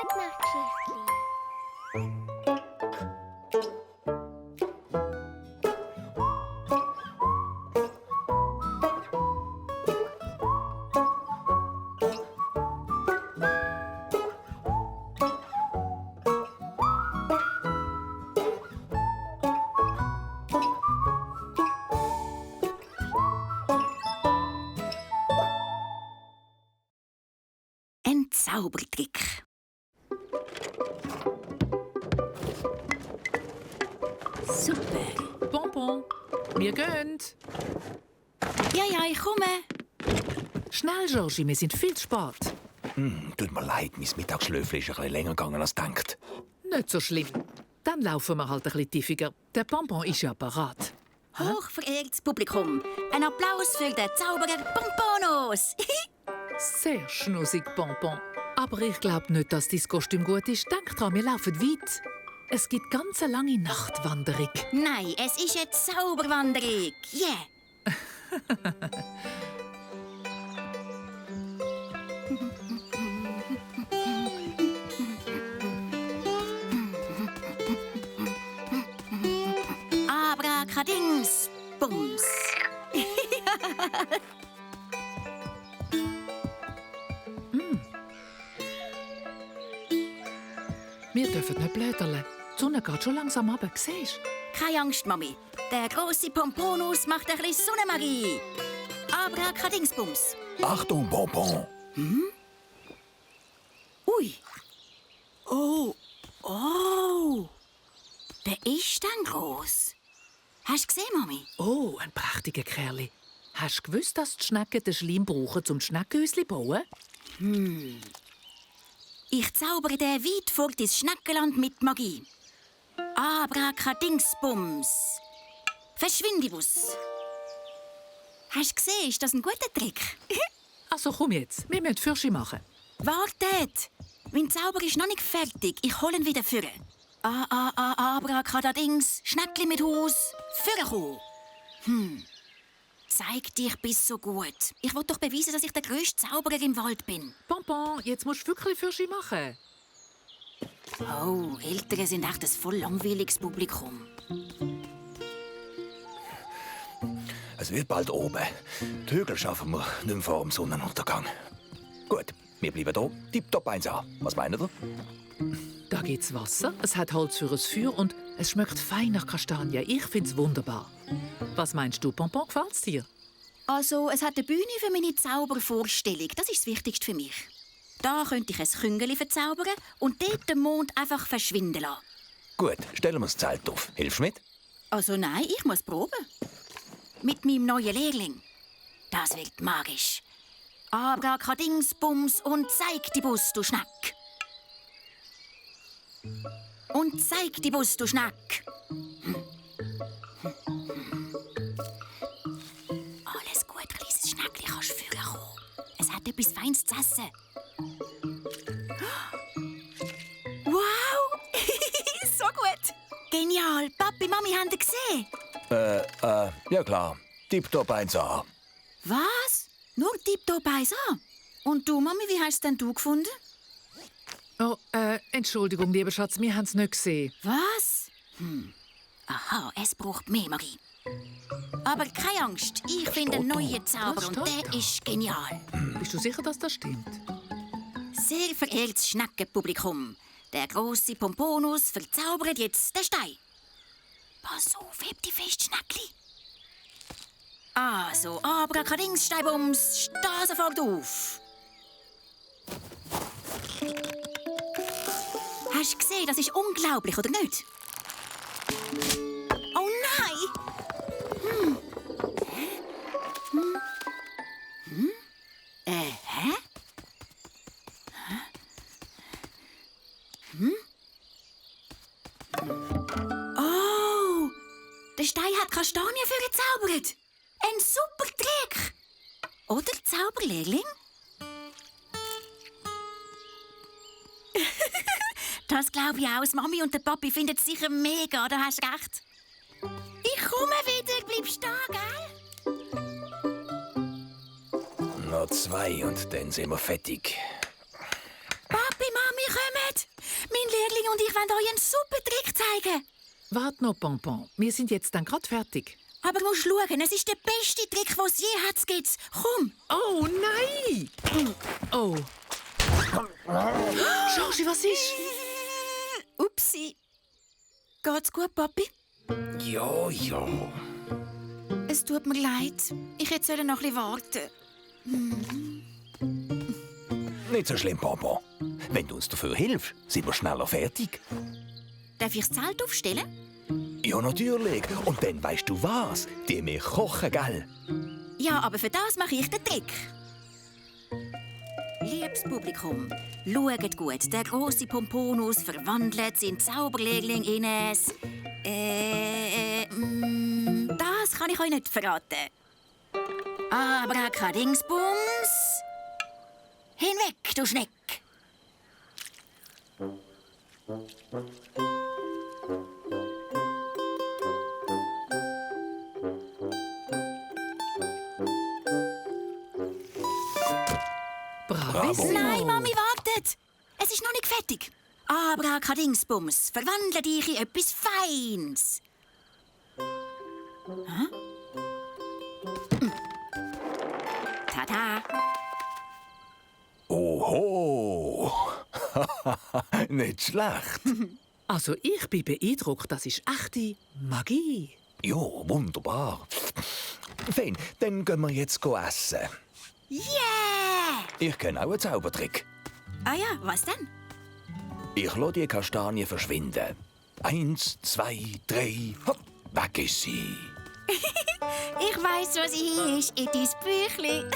Gute Nacht, Schäfli. Ein Zaubertrick. Super. Bonbon, wir gehen. Ja, ich komme. Schnell, Georgie, wir sind viel zu spät. Tut mir leid, mein Mittagsschläfchen ist ein bisschen länger gegangen als gedacht. Nicht so schlimm. Dann laufen wir halt ein bisschen tiefiger. Der Bonbon ist ja parat. Hochverehrtes Publikum, ein Applaus für den Zauberer Pomponos. Sehr schnussig, Bonbon. Aber ich glaube nicht, dass dein Kostüm gut ist. Denk dran, wir laufen weit. Es gibt ganz eine lange Nachtwanderung. Nein, es ist eine Zauberwanderung. Yeah. Abrakadings, Bums. Wir dürfen nicht blödeln. Die Sonne geht schon langsam runter, siehst du? Keine Angst, Mami. Der grosse Pomponus macht ein bisschen Sonnenmagie. Abrakadingsbums. Achtung, Bonbon! Ui. Oh. Der ist dann gross. Hast du gesehen, Mami? Oh, ein prächtiger Kerl. Hast du gewusst, dass die Schnecken den Schleim brauchen, um Schneckenhäuschen zu bauen? Ich zaubere den weit vor das Schneckenland mit Magie. Abrakadingsbums. Verschwindibus. Hast du gesehen, ist das ein guter Trick? Also komm jetzt, wir müssen Fürsche machen. Wartet! Mein Zauber ist noch nicht fertig. Ich hole ihn wieder führen. Abrakadadings, Schneckli mit Haus, führen kommen. Zeig dich, bist so gut. Ich will doch beweisen, dass ich der grösste Zauberer im Wald bin. Bonbon, jetzt musst du wirklich Fürsche machen. Oh, Eltern sind echt ein voll langweiliges Publikum. Es wird bald oben. Die Hügel schaffen wir nicht mehr vor dem Sonnenuntergang. Gut, wir bleiben hier. Tipptopp 1A. Was meint ihr? Da gibt's Wasser, es hat Holz für ein Feuer und es schmeckt fein nach Kastanie. Ich find's wunderbar. Was meinst du, Bonbon, gefällt's dir? Also, es hat eine Bühne für meine Zaubervorstellung. Das ist das Wichtigste für mich. Da könnte ich ein Küngeli verzaubern und dort den Mond einfach verschwinden lassen. Gut, stellen wir das Zelt auf. Hilfst du mit? Also nein, ich muss proben. Mit meinem neuen Lehrling. Das wird magisch. Abrakadingsbums und zeig die Bus, du Schneck. Und zeig die Bus, du Schneck. Alles gut, kleines Schneckli, kannst du führen kommen. Es hat etwas Feines zu essen. Wow! So gut! Genial! Papi, Mami, haben Sie gesehen? Ja klar. Tipptopp 1A. Was? Nur Tipptopp 1A? Und du, Mami, wie hast denn du gefunden? Oh, Entschuldigung, lieber Schatz, wir haben's nicht gesehen. Was? Aha, es braucht mehr Magie. Aber keine Angst, ich finde einen neuen Zauber Das und steht der da. ist genial. Bist du sicher, dass das stimmt? Sehr verehrtes Schneckenpublikum, der grosse Pomponus verzaubert jetzt den Stein. Pass auf, heb die fest, Schneckli. Also, Abrakadings, Steinbums, steh sofort auf. Hast du gesehen, das ist unglaublich, oder nicht? Oh nein! Hä? Oh! Der Stein hat Kastanien vorgezaubert. Ein super Trick! Oder, Zauberlehrling? Das glaube ich auch. Die Mami und der Papi finden es sicher mega, da hast du recht. Ich komme wieder, bleib stehen, gell? Noch 2 und dann sind wir fertig. Papi, Mami, kommt! mein Lehrling und ich wollen euch einen super Trick zeigen. Wart noch, Pompon. Wir sind jetzt dann gerade fertig. Aber du musst schauen, es ist der beste Trick, den es je hat. Gibt's. Komm! Oh, nein! Oh. Georgie, was ist? Upsi. Geht's gut, Papi? Ja, ja. Es tut mir leid. Ich hätte noch ein bisschen warten. Nicht so schlimm, Papa. Wenn du uns dafür hilfst, sind wir schneller fertig. Darf ich das Zelt aufstellen? Ja, natürlich. Und dann weißt du was? Die wir kochen, gell? Ja, aber für das mache ich den Trick. Liebes Publikum, schaut gut. Der grosse Pomponus verwandelt seinen Zauberlehrling in ein... das kann ich euch nicht verraten. Abracadingsbums. Hinweg, du Schneck. Bravissimo. Nein, Mami, wartet! Es ist noch nicht fertig. Abracadingsbums, verwandle dich in etwas Feins. Hä? Tada! Oho! Nicht schlecht. Also, ich bin beeindruckt. Das ist echte Magie. Ja, wunderbar. Fein, dann gehen wir jetzt essen. Yeah! Ich kenne auch einen Zaubertrick. Ah ja, was denn? Ich lasse die Kastanie verschwinden. 1, 2, 3, hopp, weg ist sie. Ich weiss, was hier ist, in dein Büchlein.